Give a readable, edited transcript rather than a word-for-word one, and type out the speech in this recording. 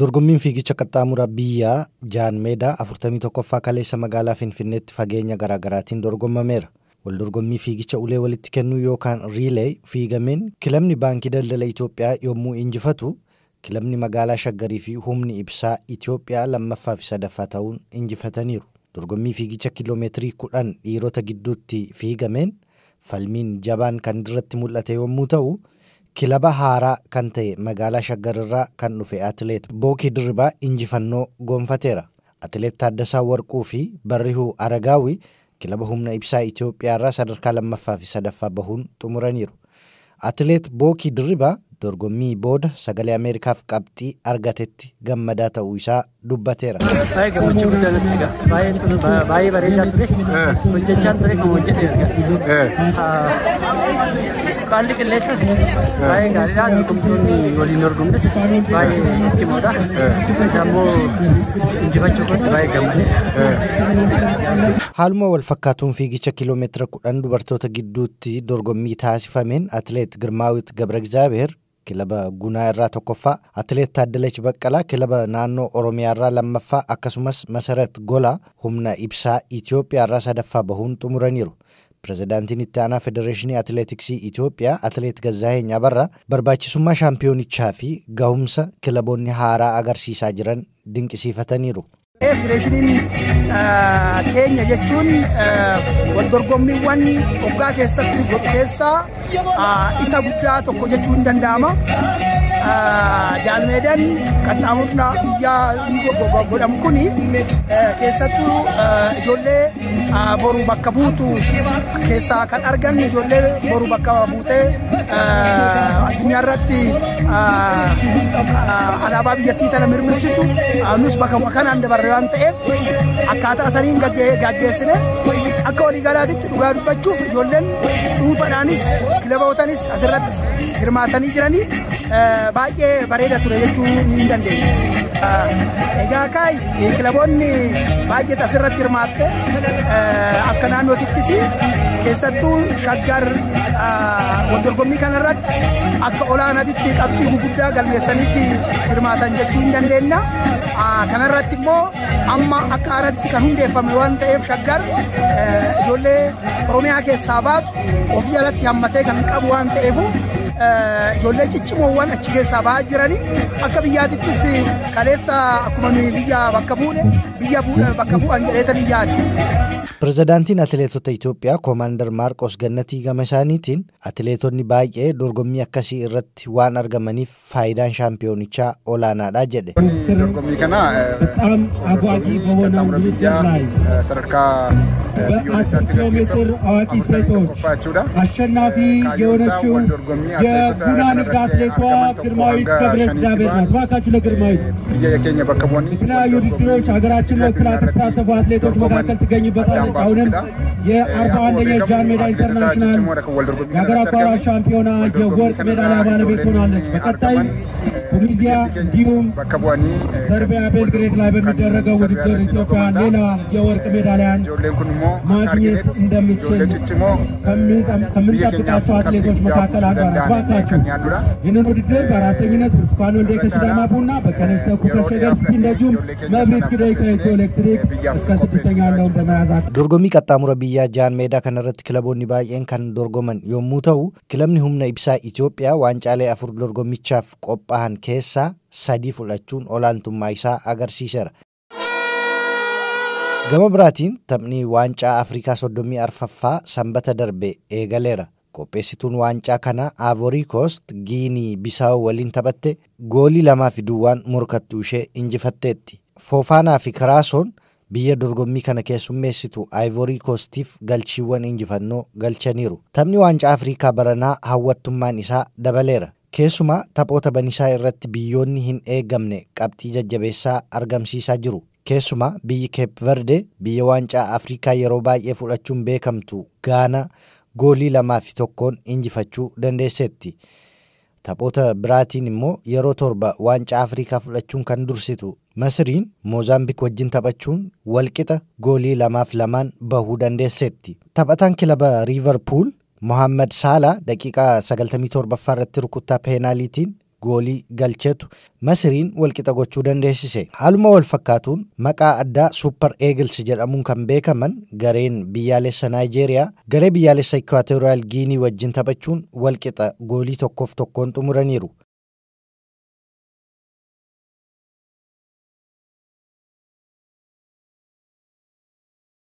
Dorgommiin fiigicha qaxxaamuraa biyyaa Jaan Meedaa 41ffaa kaleessa magaalaa Finfinneetti fageenya garaagaraatiin dorgomameera. Waldorgommii fiigicha ulee walitti kennuu yookaan relay fiigameen kilabni Baankii Daldala Itoophiyaa yommuu injifatu, kilabni magaalaa Shaggarii fi Humni Ibsaa Itoophiyaa lammaffaa fi sadaffaa ta'uun injifataniiru. Dorgommii fiigicha kiiloomeetirii 10 dhiirota gidduutti fiigameen falmiin jabaan kan irratti mul'ate yommuu ta'u, kilaba haaraa kan ta'e magaalaa Shaggar irraa kan dhufe atileet Bookii Dirribaa injifannoo gonfateera. Atileet Taaddasaa Warquu fi Barrihuu Aragaawii kilaba Humna Ibsaa Itoophiyaa irraa sadarkaa lammaffaa fi sadaffaa bahuun xumuraniiru. Atileet Bookii Dirribaa dorgommii booda Sagalee Ameerikaaf qabxii argatetti gammadaa ta'uu isaa dubbateera. Baay'ee gammachuu guddaa natti dhaga'ama. Baay'ee baay'ee bareedaa ture. Hojjechaan ture kan hojjedhe arga. Haalli qilleensas baay'ee gaariidha. Dorgomtoonni waliin dorgomnes baay'ee cimoodha. Isa immoo injifachuu kootti baay'ee gammadee. Haaluma wal fakkaatuun fiigicha kiiloomeetira 10 dubartoota gidduutti dorgommii taasifameen atileet Girmaawit Gabragzaabeer kilaba Gunaa irraa tokkoffaa, atileet Taaddalech Baqqalaa kilaba naannoo Oromiyaa irraa lammaffaa, akkasumas Masarat Golaa Humna Ibsaa Itoophiyaa irraa sadaffaa bahuun xumuraniiru. Pirezidaantiin itti aanaa Federeeshinii Atileetiksii Itoophiyaa Atileet Gazzaaheny Abarraa barbaachisummaa shaampiyoonichaa fi gahumsa kilaboonni haaraa agarsiisaa jiran dinqisiifataniiru. Federeeshiniin keenya jechuun wal dorgommiiwwan waggaa keessatti godhu keessaa isa guddaa tokko jechuun hin danda'ama. Jaalmeedaan qaxxaamurna biyyaa godhamu kun keessattuu ijoollee boru bakka buutu keessaa kan argan, ijoollee boru bakka buutee addunyaa irratti alaabaa biyyattii tana mirmirsitu nus bakka kanaan dabarre waan ta'eef akkaataa saniin gaggeessine. Akka waliigalaatitti dhugaa dubbachuuf ijoolleen dhuunfaadhaanis kilabootanis asirratti hirmaatanii jiranii baay'ee bareeda ture jechuu ni dandeenya. Egaa kaayi kilaboonni baay'eetu asirratti hirmaatte, akka naannootittis keessattuu Shaggar waldorgommii kanarratti akka olaanaatitti qabxii guguddaa galmeessaniitti hirmaatan jechuu hin dandeenya. Kanarratti immoo amma akka haaraatti kan hundeeffame waan ta'eef Shaggar ijoollee Oromiyaa keessaa baatu ofii alatti hammatee kan qabu waan ta'eef ijoollee ciccimoowwan achi keessaa bahaa jiranii akka biyyaatittis kaleessa akkuma nuyi biyya bakka buune biyya bakka bu'an jedheetan yaadu. Pirezidaantiin Atileetota Itoophiyaa Koomaandar Maarqos Gannatii gama isaaniitiin atileetonni baay'ee dorgommii akkasii irratti waan argamaniif faayidaan shaampiyoonichaa olaanaadha jedhe. Dorgommii kana dorgommii qaxxaamura biyyaa sadarkaa biyyoolessaatti gaggeeffamu 41ffaa jechuudha. አሸናፊ Kaayyoon isaa የሆነችው wal dorgommii atileetota የጉና ንግድ kanarratti አትሌቷ argaman tokko ግርማዊት hanga ገብረ shaniitti እግዚአብሔር ናት። ba'an እባካችሁ ለግርማዊት። biyya keenya bakka bu'anii የተለያዩ ውድድሮች ሀገራችን ወክላ ከተሳተፉ አትሌቶች መካከል ትገኝበታለች። አሁንም የ41ኛ ጃን ሜዳ ኢንተርናሽናል የሀገር አቋራጭ ሻምፒዮና የወርቅ ሜዳሊያ ባለቤት ሆናለች። በቀጣይ ቱኒዚያ እንዲሁም bakka bu'anii ሰርቢያ ቤልግሬድ ላይ በሚደረገው ውድድር ኢትዮጵያ ሌላ የወርቅ ሜዳሊያን ijoolleen kun immoo akka ማግኘት arginetti እንደሚችል ijoollee ciccimoo biyya keenyaaf ከምንጠብቃቸው qabxii አትሌቶች guddaa መካከል buusuu አንዷ ናት። danda'an እባካችሁ kan yaadudha. ይህንን ውድድር በአራተኝነት ብርቱካን ወልዴ ከሲዳማ ቡና፣ በቀነች ተኩ Yeroo ከሸገር dheeraa ሲቲ fudhannee እንደዚሁም ijoollee keenya መብሪት sanaaf ግደይ ከኢትዮ qopheessinee ኤሌክትሪክ biyyaaf እስከ ስድስተኛ qopheessuudha ያለውን jechuudha. በመያዝ Dorgommii qaxxaamura biyyaa Jaan Meedaa kanarratti kilaboonni baay'een kan dorgoman yommuu ta'u, kilabni Humna Ibsaa Itoophiyaa waancaalee 4 dorgommichaaf qophaa'an keessaa 3 fudhachuun olaantummaa isaa agarsiiseera. Gama biraatiin taphni waancaa Afrikaa 34ffaa sanbata darbe eegaleera. Qopheessituun waancaa kanaa Ivory Coast Giinii Bisaawu waliin taphatte goolii 2-0 morkattuu ishee injifatteetti. Foofaanaa fi Kiraasoon biyya dorgommii kana keessummeessitu Ivory Coastiif galchiiwwan injifannoo galchaniiru. Taphni waancaa Afrikaa baranaa hawwattummaan isaa dabaleera. Keessumaa taphoota banisaa irratti biyyoonni hin eegamne qabxii jajjabeessaa argamsiisaa jiru. Keessumaa biyyi Cape Verde biyya waancaa Afrikaa yeroo baay'ee fudhachuun beekamtu Gaana goolii 2-1 injifachuu dandeesseetti. Taphoota biraatiin immoo yeroo 7 waancaa Afrikaa fudhachuun kan dursitu Masriin Moozaambiik wajjin taphachuun walqixa goolii 2-2 bahuu dandeesseetti. Taphataan kilaba Liverpool Mohaammed Salah daqiiqaa 97ffaa irratti rukuttaa peenaaliitiin goolii galchetu Masiriin walqixa gochuu dandeessise. Haaluma wal fakkaatuun maqaa addaa Super Eagles jedhamuun kan beekaman gareen biyyaalessa Naayijeeriyaa garee biyyaalessa Ikwaatooriyaal Giinii wajjin taphachuun walqixa goolii 1-1 xumuraniiru.